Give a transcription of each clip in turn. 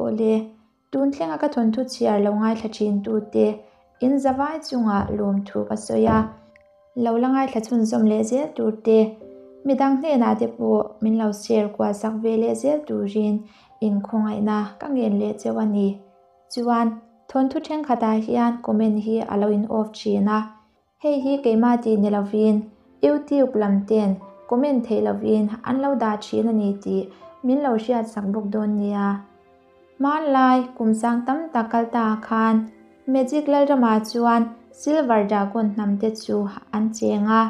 Awle, tun thlenga ka thawnthu chhiar lo ngaithla thin tute in zavai chungah lawmthu ka sawi a, lo la ngaithla chhunzawm leh zel turte midang hnenah te pawh min lo share kual sak ve leh zel turin in khawngaihna ka ngen leh cheu a ni. Chuan, thawnthu thenkhatah hian comment hi a lo in off thin a, Hei hi keimah tih ni lovin YouTube lam ten comment theih lovin an lo dah thin a ni tih min lo hriat sak bawk dawn nia. Hmanlai kum sang tam tak kal ta khan Magic Lalramah chuan Silver Dragon hnam te chu an cheng a.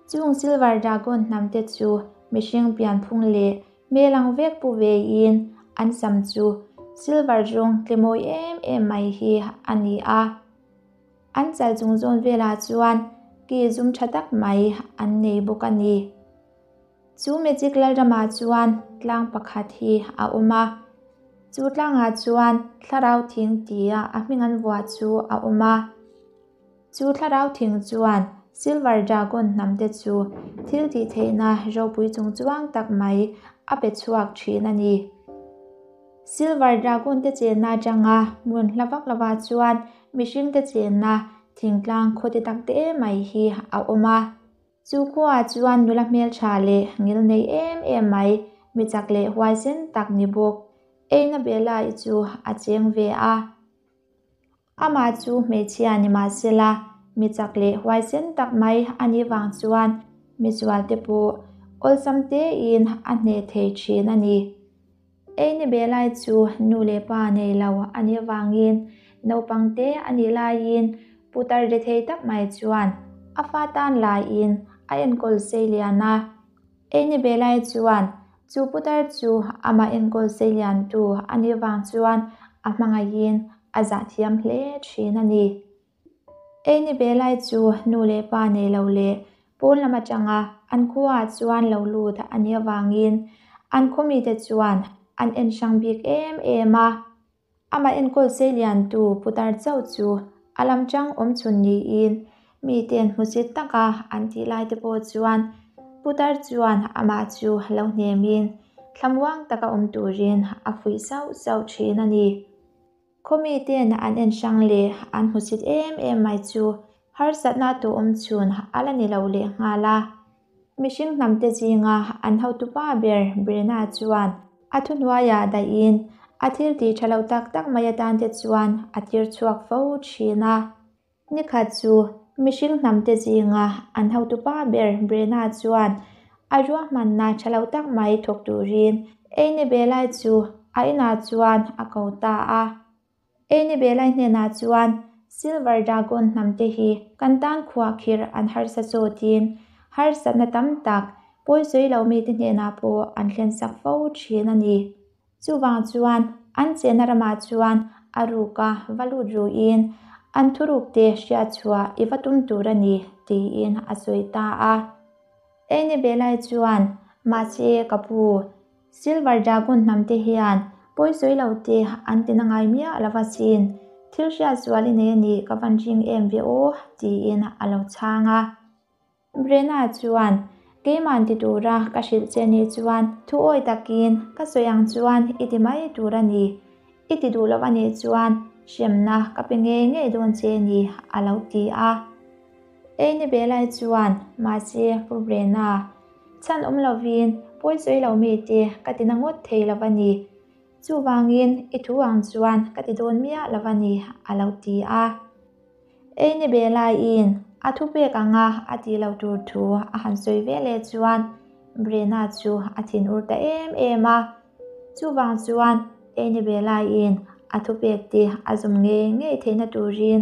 Chung Silver Dragon hnam te chu mihring pianphung leh hmel ang vek pu veiin an sam chu silver rawng tle mawi em em mai hi a ni a. An chal chung zawn velah chuan ki zum tha tak mai an nei bawk a ni. Chu Magic Lalramah chuan tlang pakhat hi a awm a. Chu tlangah chuan Thlarau Thing tia a hming an vuah chu a awm a. Chu Thlarau Thing chuan Silver Dragon hnam te chu thil tih theihna ropui chung chuang tak mai a pe chhuak thin a ni. Silver Dragon te chenna atanga hmun hla vak lovah chuan mihring te chenna thingtlang khaw ti tak te mai hi a awm a. Chu khuaah chuan nula hmeltha leh ngil nei em em mai, mi chak leh huaisen tak ni bawk Eina Bella-i chu a cheng ve a. Amah chu hmeichhia ni mah sela, mi chak leh huaisen tak mai a nih vang chuan mizualte pawh awlsam tein a hneh thei thin a ni. Eini Belai chu nu leh pa nei lo a nih vangin naupang te a nih laiin putar ri thei tak mai chuan a fa tan laiin a enkawl sei lian a. Eini Belai chuan Chu putar chu amah enkawl seiliantu a nih vang chuan a hmangaihin a zah thiam hle thin a ni. Eini Belai chu nu leh pa nei lo leh pawn lam atanga an khuaah chuan lo lut a nih avangin an khaw mite chuan an en hrang bik em em a. Amah enkawl seiliantu putar chauh chu a lam chang awm chhun niin miten hmusit taka an tih lai te pawh chuan putar chuan amah chu lo hnemin thlamuang taka awm turin a fuih sauh sauh thin a ni. Khaw miten an en hrang leh an hmusit em em mai chu harsatna tu awm chhun a la ni lo lehnghal a. Mihring hnamte zinga an hotupa ber Brenna chuan a thuhnuaiah dahin a thil tih tha lo tak tak mai atan te chuan a tir chhuak fo thin a. Nikhat chu mihring hnamte zinga an hotupa ber Brenna chuan a ruahmanna tha lo tak mai thawk turin Eine Belai chu a inah chuan a ko ta a. Eini Belai hnenah chuan Silver Dragon hnamte hi kan tan khuahkhirh an harsa chawtin harsatna tam tak pawisawi lo mite hnenah pawh an thlensak fo thin a ni. Chuvang chuan an chenna ramah chuan a ruka va lut ruin an thurukte hriatchhuah i va tum tur a ni tiin a sawi ta a. Eini Belai chuan mahse ka pu, Silver Dragon hnam te hian pawisawi lo te an ti na ngai miah lo va sin, thil hriat zual i nei a nih ka van ring em ve aw tiin a lo chhang a. Brenna chuan, Keiman ti tura ka hrilh che nih chuan thu awi takin ka sawi ang chuan i ti mai tur a ni, i ti duh lo a nih chuan hremna ka pe ngei ngei dawn che ni a lo ti a. Eini Belai chuan, Mahse Pu Brenna, Chhan awm lovin pawisawi lo mite ka ti na ngawt thei lo a ni. Chuvangin i thu ang chuan ka ti dawn miah lo a ni, a lo ti a. Eini Belaiin a thupek anga a tih loh tur thu a han sawi ve leh chuan Brenna chu a thinur ta em em a. Chuvang chuan Eini Belaiin a thupek te a zawm ngei ngei theihna turin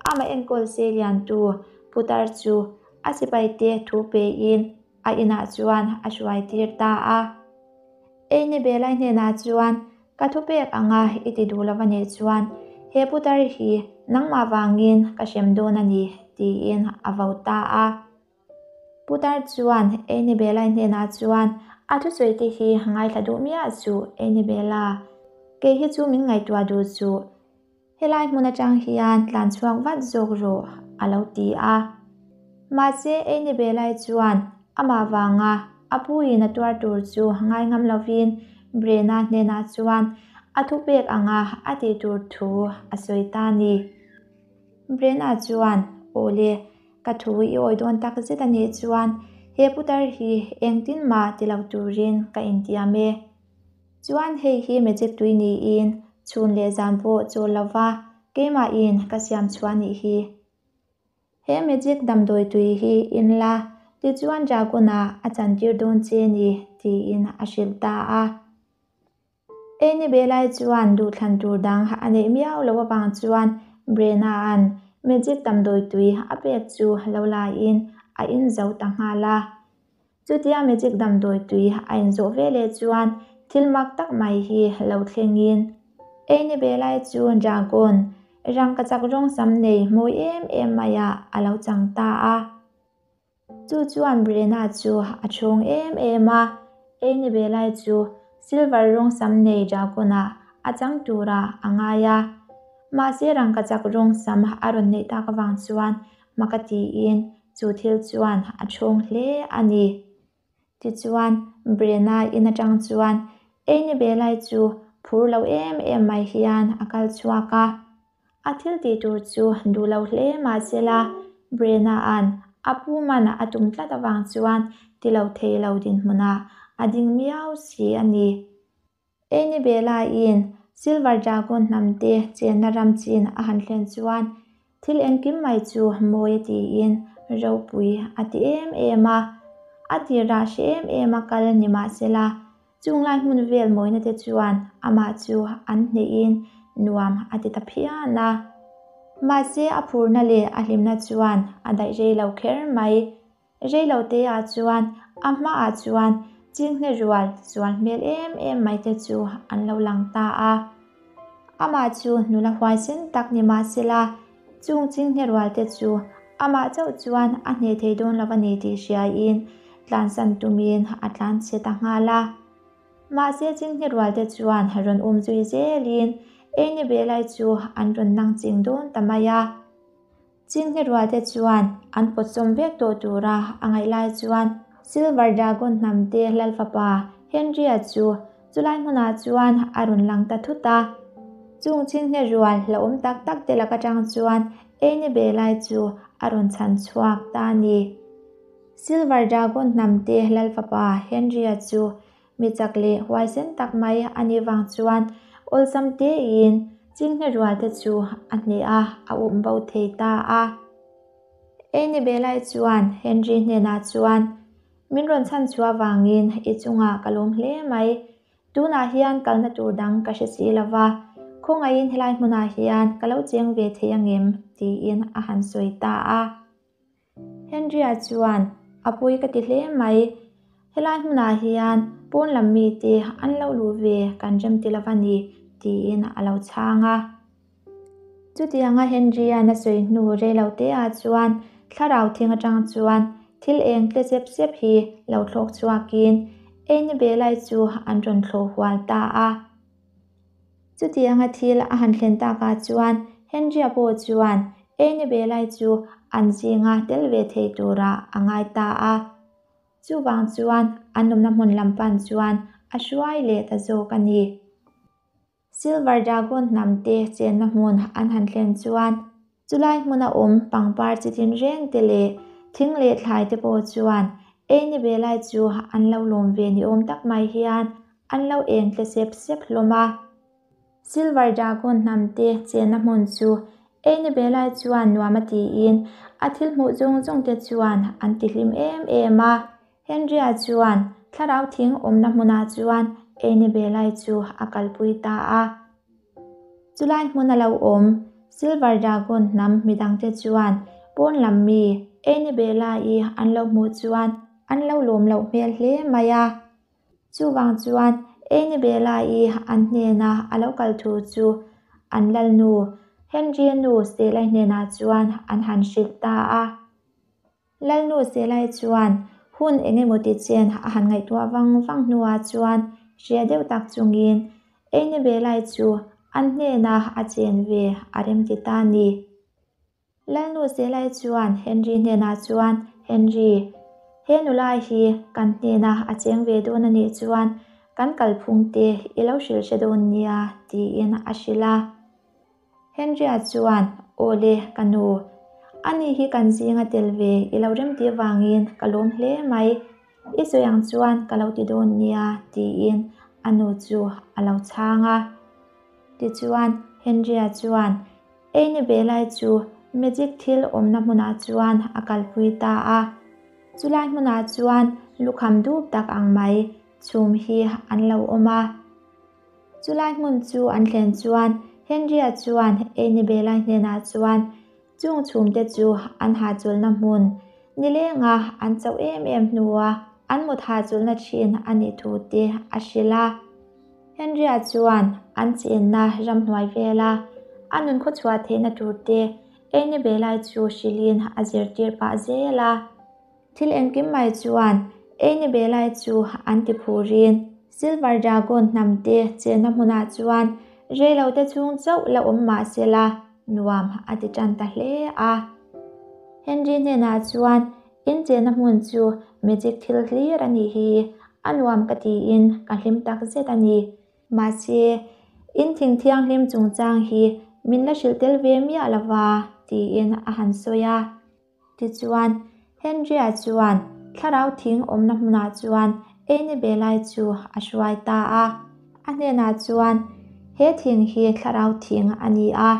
amah enkawl seiliantu putar chu A sipaite thu pein a inah chuan a hruai tir ta a. Eini Belai hnenah chuan, Ka thupek anga i ti duh lo a nih chuan he putar hi nangmah vangin ka hrem dawn a ni, tiin a vo ta a. Putar chuan Eini Belai hnenah chuan, A thusawite hi ngaithla duh miah suh, Eini Bela. Kei hi chu min ngaihtuah duh suh. Helai hmun atang hian tlan chhuak vat zawk rawh, a lo ti a. Mahse, Eini Belai chuan amah vanga a puiin a tuar tur chu ngai ngam lovin Brenna hnenah chuan a thupek anga a tih tur thu a sawi ta a ni. Brenna chuan, Awle, ka thu i awi dawn tak zet a nih chuan he putar hi engtin mah ti lo turin ka intiam e. Chuan hei hi magic tui niin chhun leh zan pawh chawl lova keimahin ka siam chhuah nih hi. He magic damdawi tui hi in la, tichuan Dragon-ah a chantir dawn che ni, tiin a hrilh ta a. Eni Belai chuan duhthlan tur dang a neih miau loh avang chuan Brenna-a'n magic damdawi tui a pek chu lo laiin a in zo ta nghal a. Chutia magic damdawi tui a inzawh ve leh chuan thil mak tak mai hi lo thlengin Eni Belai chu Dragon rangkachak rawng sam nei mawi em em maiah a lo chang ta a. Chu chuan Brenna chu a chhawng em em a, Eni Belai chu silver rawng sam nei Dragon-ah a chang turah a ngai a. Mahse rangkachak rawng sam a rawn neih tak avang chuan maka tiin chu thil chuan a chhawng hle a ni. Tichuan, Brenna in atang chuan Eni Belai chu phur lo em em mai hian a kal chhuak a. A thil tih tur chu duh lo hle mah sela, Brenna-a'n a pu man a tum tlat avang chuan ti lo thei lo dinhmunah a ding miau si a ni. Eni Bella-in Silver Dragon hnamte chenna ram chin a han thlen chuan thil engkim mai chu mawi a tiin ropui a ti em em a. A tirah hre em em a kal ni mah sela, chung lai hmun vel mawina te chuan amah chu an hnehin nuam a ti ta phian a. Mahse a phurna leh a hlimna chuan a daih rei lo kher mai. Reiloteah chuan a hmaah chuan chinghne rual sual hmel em em mai te chu an lo lang ta a. Amah chu nula huaisen tak ni mah sela, chung chinghne rual te chu amah chauh chuan a hneh thei dawn lo a ni tih hriaiin tlansan tumin a tlanchhe ta nghal a. Mahse chinghne rual te chuan rawn um zui zelin Eni Belai chu an rawn nang ching dawn ta mai a. Chinghne rualte chuan an pawtsawm vek tawh tura a ngaih lai chuan Silver Dragon hnamte Lal fapa Henry-a chu chulai hmunah chuan a rawn lang ta thut a. Chung chinghne rual hlauhawm tak tak te lak atang chuan Eni Belai chu a rawn chhan chhuak ta a ni. Silver Dragon hnamte Lal fapa Henry-a chu Mi chak leh huaisen tak mai a nih vang chuan awlsam tein chinghne rualte chu a hneh a, a up bo thei ta a. Eni Belai chuan Henry hnenah chuan, Min rawn chhan chhuah vangin i chungah ka lawm hle mai. Tunah hian kalna tur dang ka hre si lo va, khawngaihin helai hmunah hian ka lo cheng ve thei angem? tiin a han sawi ta a. Henry-a chuan, A pui ka ti hle mai. Helai hmunah hian pawn lam mite an lo luh ve kan rem ti lo va ni, tiin a lo chhang a. Chutianga Henry-a'n a sawi hnu rei lo teah chuan thlarau thing atang chuan thil eng tle sep sep hi lo thlawk chhuakin Amy Belai chu an rawn thlawh hual ta a. Chutianga thil a han thlen takah chuan Henry-a pawh chuan Eni Belai chu an zinga tel ve thei turah a ngai ta a. Chuvang chuan an awmna hmun lam pan chuan a hruai leh ta zawk a ni. Silver Dragon hnamte chenna hmun an han thlen chuan Chulai hmuna awm pangpar chi tinreng te leh thing leh thlai te pawh chuan Eni Belai chu an lo lawm ve ni awm tak mai hian an lo eng tle sep sep hlawm a. Silver Dragon hnam te chenna hmun chu Eni Belai chuan nuam a tiin a thil hmuh zawng zawng te chuan an ti hlim em em a. Henry-a chuan thlarau thing awmna hmunah chuan Eni Belai chu a kalpui ta a. Chulai hmun a lo awm, Silver Dragon hnam midangte chuan pawn lam mi Eni Bella-i an lo hmuh chuan an lo lawm loh hmel hle mai a. Chuvang chuan Eni Bella-i an hnena a lo kal thu chu an lalnu Henry-a nu Stella-i hnenah chuan an han hrilh ta a. Lalnu Selai chuan hun eng emaw ti chen a han ngaihtuah vang vang hnuah chuan hria deuh tak chungin Eni Belai chu an hnena a chen ve a remti ta ni. Lalnu Selai chuan Henry hnenah chuan, Henry, he nula hi kan hnena a cheng ve dawn a nih chuan Kan kalphung te i lo hrilh hre dawn nia, tiin a hrilh a. Henry-a chuan, Aw le, ka nu. Ani hi kan zinga tel ve i lo remtih vangin ka lawm hle mai. I sawi ang chuan ka lo ti dawn nia, tiin a nu chu a lo chhang a. Tichuan, Henry-a chuan Eini ve lai chu magic thil awmna hmunah chuan a kalpui ta a. Chulai hmunah chuan lukham dup tak ang mai chhum hi an lo awm a. Chulai hmun chu an thlen chuan Henry-a chuan Eini ve lai hnenah chuan chung chhumte chu an hahchawlhna hmun nilenga an chauh em em hnua an mut hahchawlhna thin a nih thu te a hrilh a. Henry-a chuan an chenna ramhnuai vela a nun khawchhuah theihna tur te Eini Belai chu hrilhin a zirtir pah zel a. Thil engkim mai chuan Eini Belai chu an ti phurin Silver Dragon hnam te chenna hmunah chuan reilote chhung chauh la awm mah sela nuam a ti tan ta hle a. Henry hnenah chuan In chenna hmun chu magic thil hlir a nih hi, a nuam ka tiin ka hlim tak zet a ni. Mahse, in thing thianghlim chungchang hi min la hrilh tel ve miah lo va, tiin a han sawi a. Tichuan, Henry-a chuan thlarau thing awmna hmunah chuan Eini Belai chu a hruai ta a. A hnenah chuan, He thing hi thlarau thing a ni a.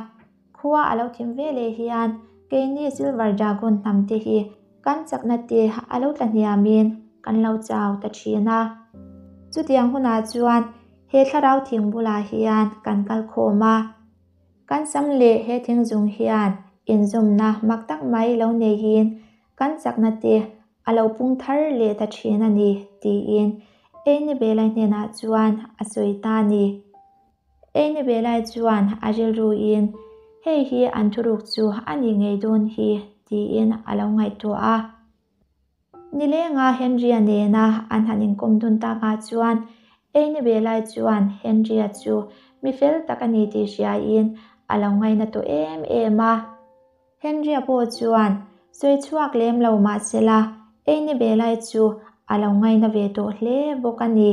Khua a lo thim ve leh hian keini Silver Dragon hnam te hi kan chakna te a lo tla hniamin kan lo chau ta thin a. Chutiang hunah chuan he thlarau thing bulah hian kan kal khawm a. Kan sam leh he thing zung hian inzawmna mak tak mai lo neihin kan chakna te a lo pung thar leh ta thin a ni tiin Eini Belai hnenah chuan a sawi ta a ni. Eini ve lai chuan a rilruin, Hei hi an thuruk chu a ni ngei dawn hi, tiin a lo ngaihtuah a. Nilenga Henry-a nena an han inkawm dun takah chuan Eini ve lai chuan Henry-a chu mi fel tak a ni tih hriain a lo ngaina tawh em em a. Henry-a pawh chuan sawi chhuak lem lo mah sela Eini ve lai chu a lo ngaina ve tawh hle bawk a ni.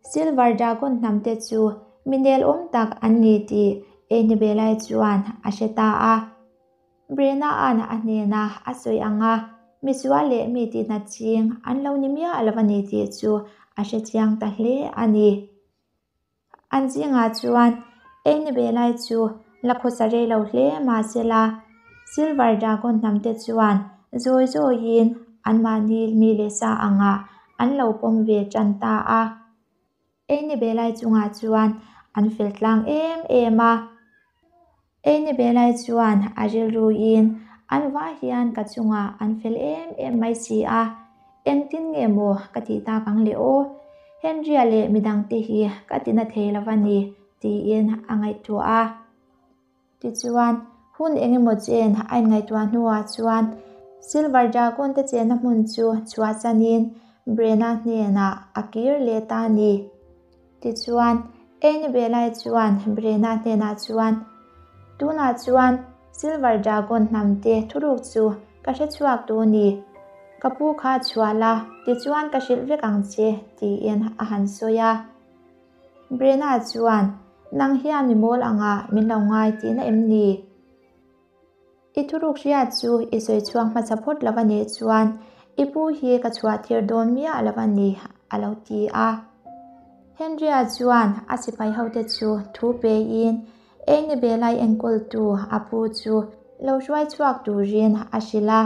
Silver Dragon hnamte chu mi nelawm tak an ni tih Ehnibelai chuan a hre ta a. Brenna-a'n a hnena a sawi ang a, misual leh mi tihna ching an lo ni miah lo a ni tih chu a hre chiang ta hle a ni. An zingah chuan Ehnibelai chu la khawsa rei lo hle mahsela Silver Dragon hnamte chuan zawi zawiin anmahni mi leh sa angah an lo pawm ve tan ta a. Eini Belai chungah chuan an fel tlang em em a. Eini Belai chuan a rilruin an vai hian ka chungah an fel em em mai si a, engtin nge maw ka tih tak ang le aw, Henry-a leh midangte hi ka tina thei lo a ni tiin a ngaihtuah a. Tichuan, hun eng emaw chen a inngaihtuah hnuah chuan Silver Dragon te chenna hmun chu chhuahchanin Brenna hnenah a kir leh ta a ni. Tichuan, Amy Belai chuan Brenna hnenah chuan, Tunah chuan Silver Dragon hnamte thuruk chu ka hre chhuak tu ni. Ka pu kha chhuah la, tichuan ka hrilh vek ang che, tiin a han sawi a. Brenna chuan, Nang hian mi mawl angah min lo ngai tihna em ni? I thuruk hriat chu i sawi chhuak hmasa phawt lo a nih chuan i pu hi ka chhuah tir dawn miah lo a ni, a lo ti a. Henry-a chuan a sipai hote chu thu pein Amy Belai enkawltu a pu chu lo hruai chhuak turin a hrilh a.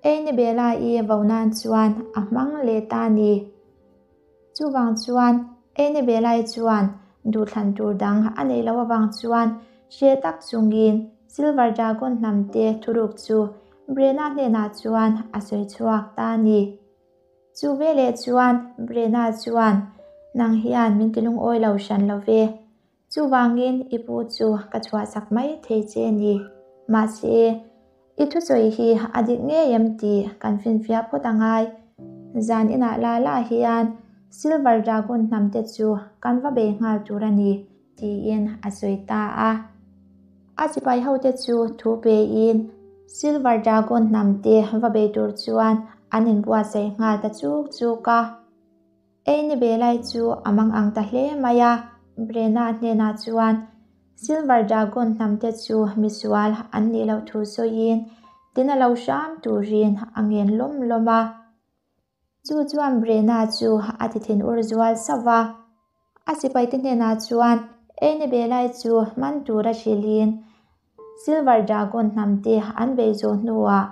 Amy Bela-i vo nan chuan a hmang leh ta a ni. Chuvang chuan Ene Belai chuan duhthlan tur dang a neih loh avang chuan hreh tak chungin Silver Dragon hnamte thuruk chu Brenna hnenah chuan a sawi chhuak ta a ni. Chu veleh chuan Brenna chuan, Nang hian min ti lungawi lo hran lo ve. Chuvangin i pu chu ka chhuahsak mai thei che a ni. Mahse, i thusawi hi a dik ngei em tih kan finfiah phawt a ngai. Zan inah la la hian Silver Dragon hnamte chu kan va bei nghal tur a ni, tiin a sawi ta a. A sipai hote chu thu pein Silver Dragon hnamte va bei tur chuan an inbuatsaih nghal ta chuk chuk a. Eini Belai chu a mang ang ta hle mai a, Brenna hnenah chuan Silver Dragon hnamte chu misual an nih loh thu sawiin tina lo hram turin a ngen lawm lawm a. Chu chuan Brenna chu a ti thinur zual sauh va. A sipaite hnenah chuan Eini Belai chu man tura hrilhin Silver Dragon hnamte an bei zawh hnuah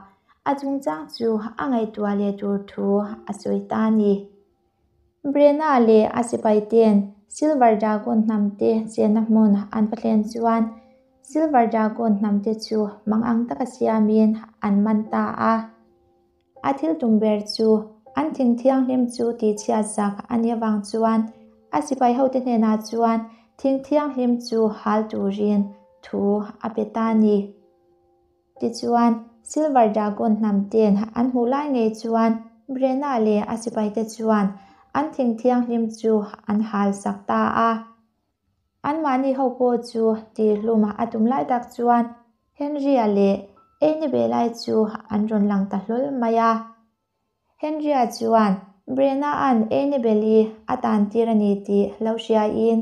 a chungchang chu a ngaihtuah leh tur thu a sawi ta a ni. Brenna leh a sipaite'n Silver Dragon hnamte chenna hmun an va thlen chuan Silver Dragon hnamte chu mangang taka siamin an man ta a. A thil tum ber chu an thing thianghlim chu tihchhiat zak a nih avang chuan a sipai hote hnenah chuan thing thianghlim chu hal turin thu a pe ta a ni. Tichuan, Silver Dragon hnam ten an hmuh lai ngei chuan Brenna leh a sipaite chuan an thing thianghlim chu an hal sak ta a. Anmahni ho pawh chu tihhlum a tum lai tak chuan Henry-a leh Eini Belai chu an rawn lang ta hlawl mai a. Henry-a chuan Brenna-a'n Eini Beli a tan tir a ni tih lo hriain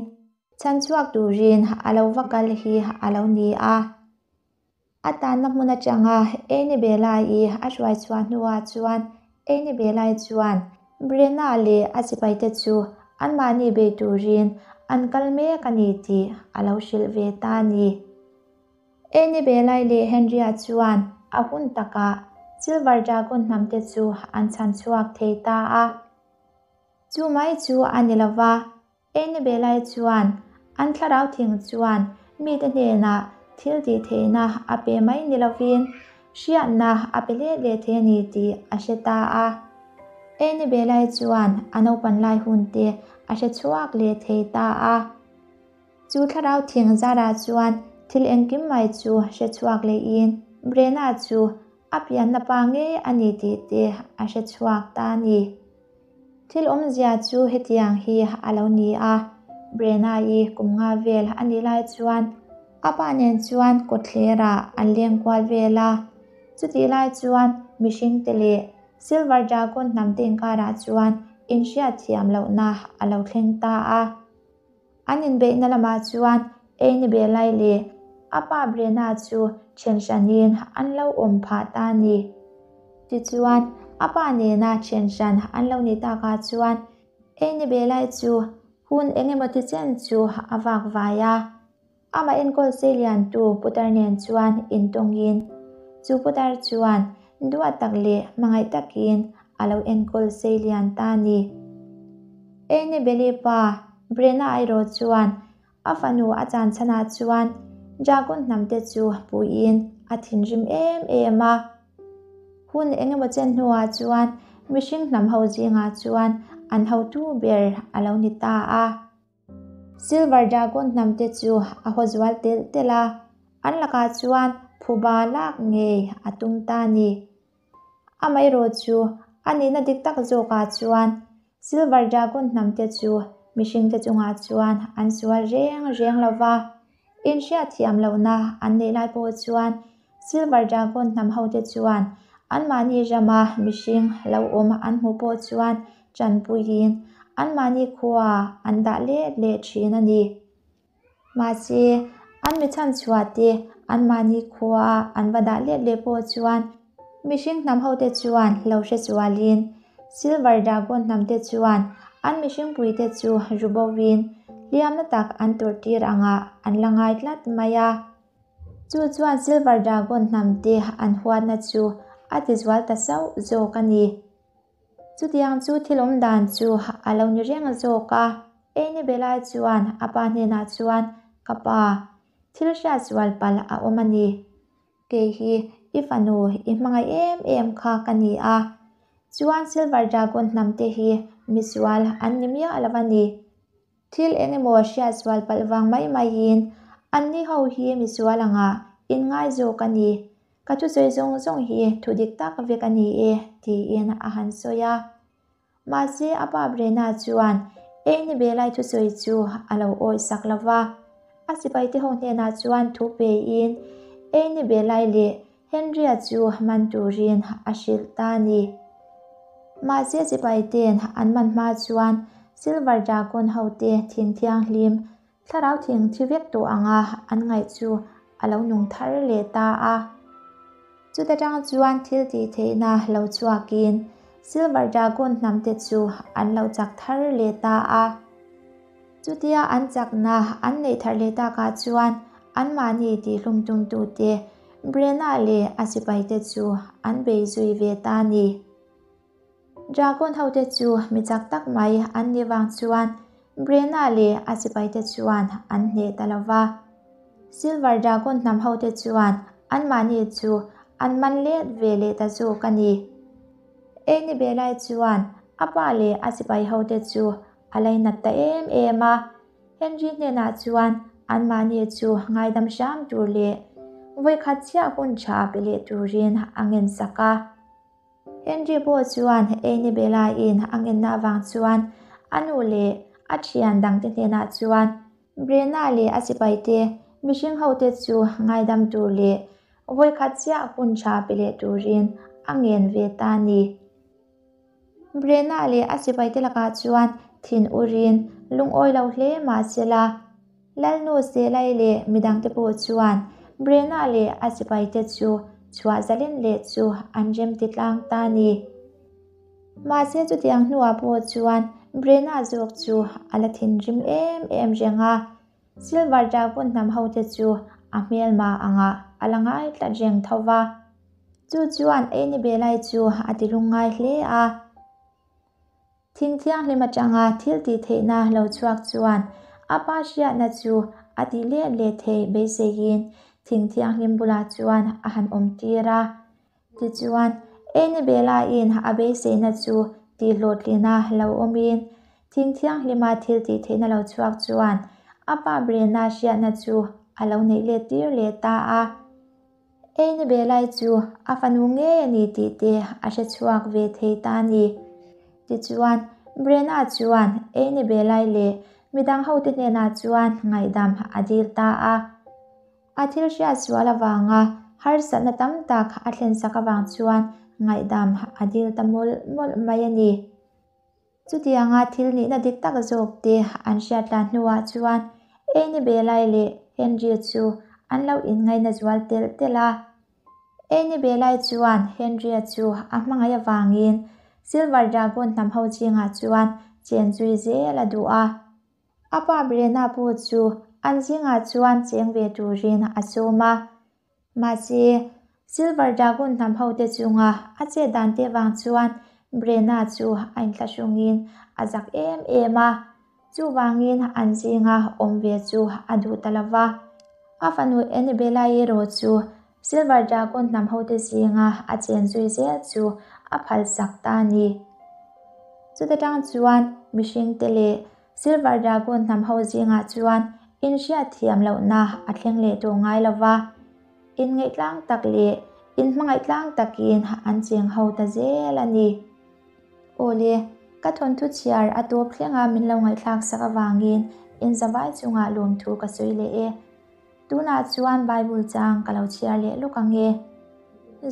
chhanchhuak turin a lo va kal hi a lo ni a. A tanna hmun atanga Eini Belai a hruai chhuah hnuah chuan Eini Belai chuan Brenna leh a sipaite chu anmahni bei turin an kal mek a ni tih a lo hrilh ve ta a ni. Eini Belai leh Henry-a chuan a hun takah Silver Dragon hnamte chu an chhan chhuak thei ta a. Chu mai chu a ni lova, Eini Belai chuan an thlarau thing chuan mite hnenah thil tih theihna a pe mai ni lovin hriatna a pe let leh thei a ni tih a hre ta a. Eini Belai chuan a naupan lai hun te a hre chhuak leh thei ta a. Chu thlarau thing zarah chuan thil engkim mai chu hre chhuak lehin Brenna chu a pianna pa ngei a ni tih te a hre chhuak ta a ni. Thil awmzia chu hetiang hi a lo ni a, Brenna-i kum nga vel a nih lai chuan a pa nen chuan kawtthlerah an leng kual vel a. Chutih lai chuan mihringte leh Silver Dragon hnamte inkarah chuan inhriatthiam lohna a lo thleng ta a. An inbeihna lamah chuan Eini Belai leh a pa Brenna chu then hranin an lo awm phah ta a ni. Tichuan, a pa nena then hran an lo nih takah chuan Eini Belai chu hun eng emaw ti chen chu a vak vai a. Amah enkawl seiliantu putar nen chuan intawngin chu putar chuan duat tak leh hmangaih takin a lo enkawl seilian ta a ni. Ene Beli pa Brenna erawh chuan a fanu a chan chhanah chuan Dragon hnamte chu puiin a thinrim em em a. Hun engemaw chen hnuah chuan mihring hnam ho zingah chuan an hotu ber a lo ni ta a. Silver Dragon hnamte chu a haw zual telh telh a, an lakah chuan phuba lak ngei a tum ta a ni. Amaherawh chu a nihna dik tak zawkah chuan Silver Dragon hnamte chu mihringte chungah chuan an sual reng reng lo va, inhriatthiam lohna an neih lai pawh chuan Silver Dragon hnam hote chuan anmahni rama mihring lo awm an hmuh pawh chuan tanpuiin anmahni khua an dah let leh thin a ni. Mahse, an mi chhanchhuah te anmahni khua an va dah let leh pawh chuan mihring hnam hote chuan lo hre chualin Silver Dragon hnamte chuan an mihringpuite chu ru bovin hliamna tak an tawrhtir angah an la ngai tlat mai a. Chu chuan Silver Dragon hnamte an huatna chu a tizual ta sauh zawk a ni. Chutiang chu thil awm dan chu a lo ni reng zawk a. Eini Belai chuan a pa hnenah chuan, Ka pa, thil hriatsual palh a awm a ni. Kei hi i fanu i hmangaih em em kha ka ni a. Chuan Silver Dragon hnamte hi misual an ni miah lo a ni. Thil eng emaw hriatsual palh vang mai maiin anni ho hi misual anga inngai zawk a ni. Ka thusawi zawng zawng hi thu dik tak vek a ni e, tiin a han sawi a. Mahse a pa Brenna chuan Eini Belai thusawi chu a lo awih sak lo va. A sipaite ho hnenah chuan thu pein Eini Belai leh Henry-a chu man turin a hrilh ta a ni. Mahse sipaite'n an man hma chuan. Silver Dragon hote thing thianghlim, thlarau thing thi vek tawh anga an ngaih chu a lo nung thar leh ta a. Chuta tang chuan thil tih theihna lo chhuakin Silver Dragon hnamte chu an lo chak thar leh ta a. Chutia an chakna an neih thar leh takah chuan anmahni tihhlum tumtute Brenna leh a sipaite chu an bei zui ve ta a ni. Dragon hote chu mi chak tak mai an nih vang chuan Brenna leh a sipaite chuan an hneh ta lo va. Silver Dragon hnam hote chuan anmahni chu an man let ve leh ta zawk a ni. Eni Belai chuan a pa leh a sipai hote chu a lainat ta em em a. Henry hnenah chuan anmahni chu ngaidam hram tur leh vawikhat chiah hun tha pe leh turin a ngensak a. Henry pawh chuan Amy Bella-in a ngenna avang chuan a nu leh a thian dangte hnenah chuan Brenna leh a sipaite mihring hote chu ngaidam tur leh vawikhat chiah hun tha pe leh turin a ngen ve ta a ni. Brenna leh a sipaite lakah chuan thin urin lungawi lo hle mah sela, Lalnu Selai leh midangte pawh chuan Brenna leh a sipaite chu chhuah zalen leh chu an remti tlang ta a ni. Mahse chutiang hnuah pawh chuan Brenna zawk chu a la thinrim em em reng a, Silver Dragon hnam hote chu a hmelma angah a la ngai tlat reng tho va. Chu chuan Amy Belai chu a ti lungngai hle a. Thing thianghlim atanga thil tih theihna lo chhuak chuan a pa hriatna chu a tih let leh theih beiseiin thing thianghlim bulah chuan a han awm tir a. Tichuan, Amy Bella-in a beiseina chu tihhlawhtlina lo awmin thing thianghlima thil tih theihna lo chhuak chuan a pa Brenna hriatna chu a lo neih let tir leh ta a. Eini Belai chu a fanu ngei a ni tih te a hre chhuak ve thei ta a ni. Tichuan, Brenna chuan Eini Belai leh midang hote hnenah chuan ngaihdam a dil ta a. A thil hriat sual avanga harsatna tam tak a thlensak avang chuan ngaihdam a dil ta mawlh mawlh mai a ni. Chutianga thil nihna dik tak zawk te an hriat tlan hnuah chuan Amy Belai leh Henry chu an lo inngaina zual telh telh a. Amy Belai chuan Henry-a chu a hmangaih avangin Silver Dragon hnam ho zingah chuan chen zui zel a duh a. A pa Brenna pawh chu an zingah chuan cheng ve turin a sawm a. Mahse, Silver Dragon hnam hote chunga a chet dan te vang chuan Brenna chu a inthlahrungin a zak em em a, chuvangin an zinga awm ve chu a duh ta lo va. A fanu Annabella erawh chu Silver Dragon hnam hote zinga a chen zui zel chu a phalsak ta a ni. Chuta tang chuan mihringte leh Silver Dragon hnam ho zingah chuan inhriat thiam lohna a thleng leh tawh ngai lo va, inngaih tlang tak leh inhmangaih tlang takin an cheng ho ta zel a ni. Awle, ka thawnthu chhiar a tawp thlenga min lo ngaihthlak sak avangin inzavai chungah lawmthu ka sawi leh e. Tunah chuan Bible chang ka lo chhiar leh lawk ang e.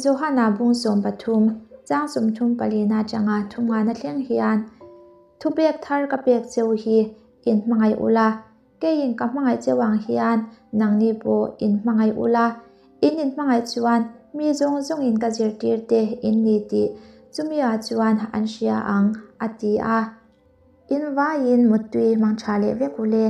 Johana bung 13, chang 34 atanga thumngana thleng hian Thupek thar ka pek cheu hi in hmangaih ula, keiin ka hmangaih cheu ang hian nangni pawh in hmangaih ula, in inhmangaih chuan mi zawng zawngin ka zirtir te in ni tih chumi ah chuan an hria ang, a ti a. In vaiin muttui hmang tha leh vek ule.